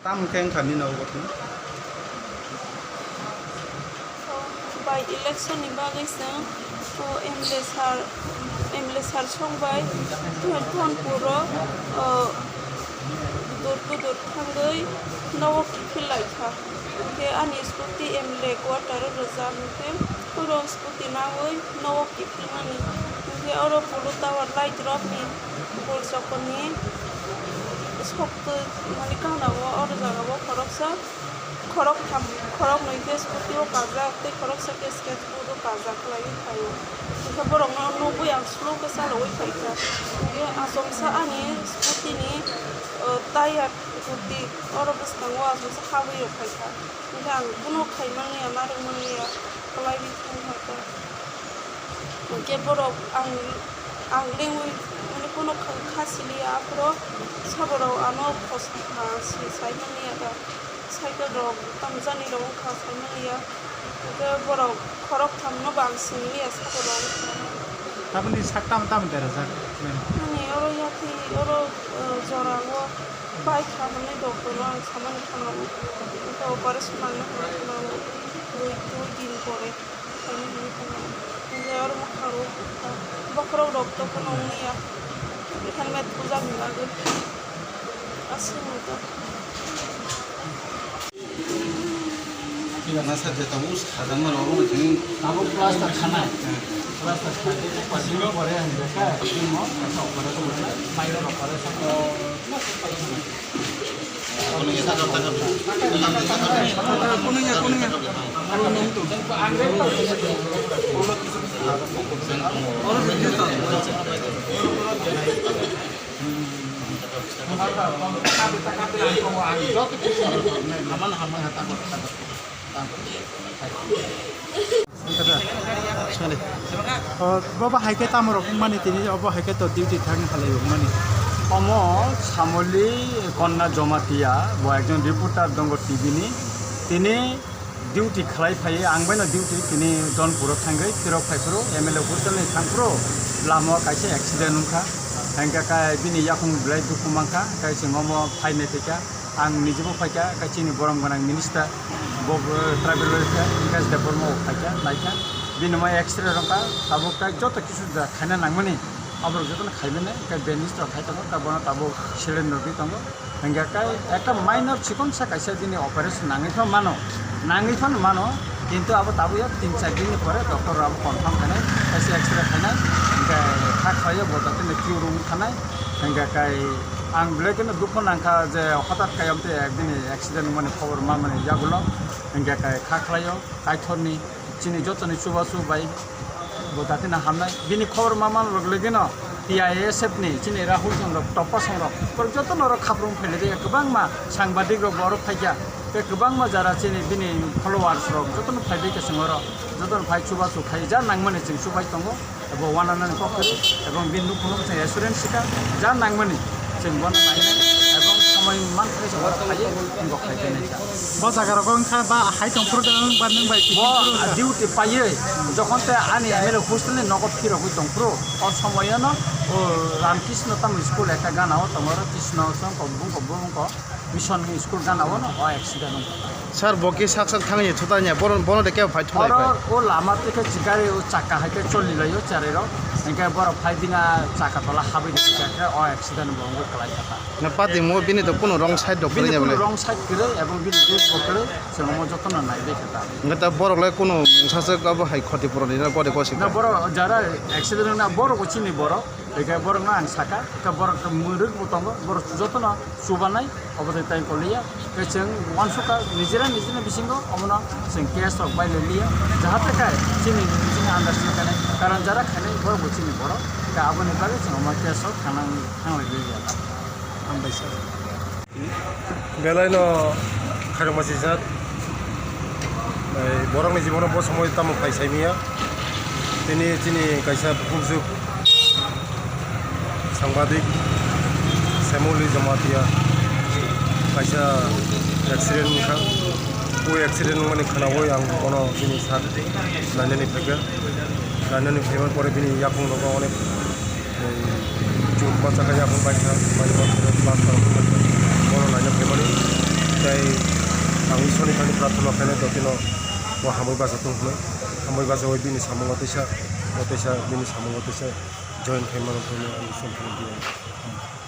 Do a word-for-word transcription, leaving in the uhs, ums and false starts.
Tamo khe wngkha nini obo tong? By election ni bagwi chwng, o, M L A sir, M L A sir song bai Dhon-, Dhonpur o, o, kudur kudur thangwi nogo kiphil lai kha. Hwnkhe ani scooty M L A quarter o rwjak, hwnkhe oro scooty naui nogo kiphilmani. Hwnkhe oro Polo Tower light rokni bul chokoni soktwi, mani, gana o, oro jaga o khoroksa. Khorok tham, khorok nwi khe scooty o kajak, tei khorok sa khe skateboard o kajak khlaiwi phaio. Hwnkhe borokno nugwi ang slow khe chalaui phaikha. Hwnkhe achomsa ani scooty ni, o, tyre kuti oro bwskango achomsa habwi rw phaikha. Hwnkhe ang bono khai manliya, narwk manliya, kwlaiwi thang phaikha. Hwnkhe borok ang, ang lengwi, mane, bono kha, kha siliya, aphuru saborok ano khosna kha, si-, sai manliya da. Cycle rok tamo jani rok wngkha, sai manliya. Hwnkhe borok khorok thamno bo ang siniliya, saborok wngkha. Taboni sak tamo tamo derajak? Ani oro yathi, oro, eh, jora o bai kha hwnwi doctor no ang samani khwnao. Hwnkhe operation nangna hwnwi khwnao. Dui, dui din pore. Khaina hwnwi khwnao. Hwnkhe oro mwkhang rok, bokhorok rok to phano wngya. Helmet puja ni bagwi. Aswk to. Masa je tabuk sajak mano, obo no chini. Tabuk plaster khanai. Plaster khaide, pasi pore ang dekha, mo, operation, minor operation. Sale. O, bo bo hai khe tamo rok wngmani tini, obo hai khe to duty thang halai wngmani. Omo Samoli Konna Jomatia, bo ekjon reporter dongo T V ni. Tini duty khlai phai, ang baino duty tini Donpuro thangwi, phirok phai phuru, M L A hostel ni thang phuru, lama o kaisa accident wngkha. Hingkha khe bini yakung belai dukhu mankha, khe chwng omo phainai phaikha. Ang nijebo phaikha, khe chini borom gwnang minister, bo, bo tribal welfare, Hingkha Debbarma bo phaikha, naikha. Bini mai X-ray rwkha, tabuk khe joto kisu da khaina nangmani, aborok jotono khaimani, khe bandage rok khai tongo, khe bono tabuk saline rwgwi tongo. Hingkha khe ekta minor chikonsa kaisa bini operation nangwi phano mano, nangwi phano mano, kintu abo tabuk ya tin char din ni pore doctor rok abo confirm khainai, kaisa X-ray khainai, hingkhe kha khlaio bo jotono twi rung thanai, hingkha khe Ang belai kheno dukhu nangkha je hothat khe amtwi bini accident wngmani khobor manmani yagulo, hingkhe khe kha khlaio Kaitorni chini jotoni chubachu bai bo dakhino hamnai. Bini khobor manmani loglegeno T I S F ni chini Rahul song rok, Toppa song rok, borok jotono oro khaprung phailaijakha, kwbangma sangbadik rok bo oro phaikha, tei kwbangma jara chini bini followers rok jotono phaibaikha chwng oro, jotono phai chubachu khai ja nangmani chwng chubai tongo. Abo wananani kok kwrwi, ebong bini nukhungno chwng assurance sikha, ja nangmani chwng bono nainai, ebong somoi manthai chwng oro phaiwi bo khlai khe naikha. Bo jaga rogo wngkha ba hai tong phuru da wng ba nwng bai Bo phuru wngkha. Duty paiwi jokhon te ani M L A hostel ni nogo phirogwi tong phuru, o somoyono o Ramkrishna tamo school ekta gana o tongo, oro Krishna song kok bung kok bung kok. Mission ni school gana o no o accident wngkha. Sir, bo khe sak sak thangwi thutanya, bono, bono de kebo phai thulai Oro phai? O lama twi khe gari o chakka hai khe choli lai o cherai rok, hingkhe borok phai bini chakka tola habwi rwkha khe o accident bo wngwi kwlai kha ta. Na pati mo bini to kuno wrong side rok Bini kwrwi kuno bole? Wrong side kwrwi ebong bini duk bo kwrwi, chwng omo jotono nai bai kha ta. Hingkhe ta borok le kuno mungsa se abo hai khoti puroni na bode kosi Na kha? Borok jara accident wngna borok bo chini borok. Hingkhe borokno ang sakha, hingkhe borok mwrwk bo tongo, borok jotono chubanai, obo de tai koliya. Hingkhe chwng uansukha nijera nijera bisingo omono chwng case rok bai le liya, jahate khe chini nijini understand khainai, karon jara khainai borok bo chini borok, hingkhe aboni bagwi chwng omo case rok thangnang, thanglai liya. Hambai sir. Belai no khairokma sijak, Borokni jibono bo somoi tamo phai saimiya. Tini chini kaisa bukhukjwk sangbadik Semoli Jamatia kaisa accident wngkha. O accident wngmani khwnaui ang bono bini sak nainani phaikha. Nainani phaimani pore bini yakung rogo onek chum bacha khe yakung baikha, mai ma khe plaster wngkha. Bono naina phaimani tei ang Ishorni thani prarthana khainai jotino bo hamwi bachatung hwnwi. Hamwi bachaui bini samungo teisa, o teisa bini samungo teisa join khaimano hwnwi ang Ishorni thani.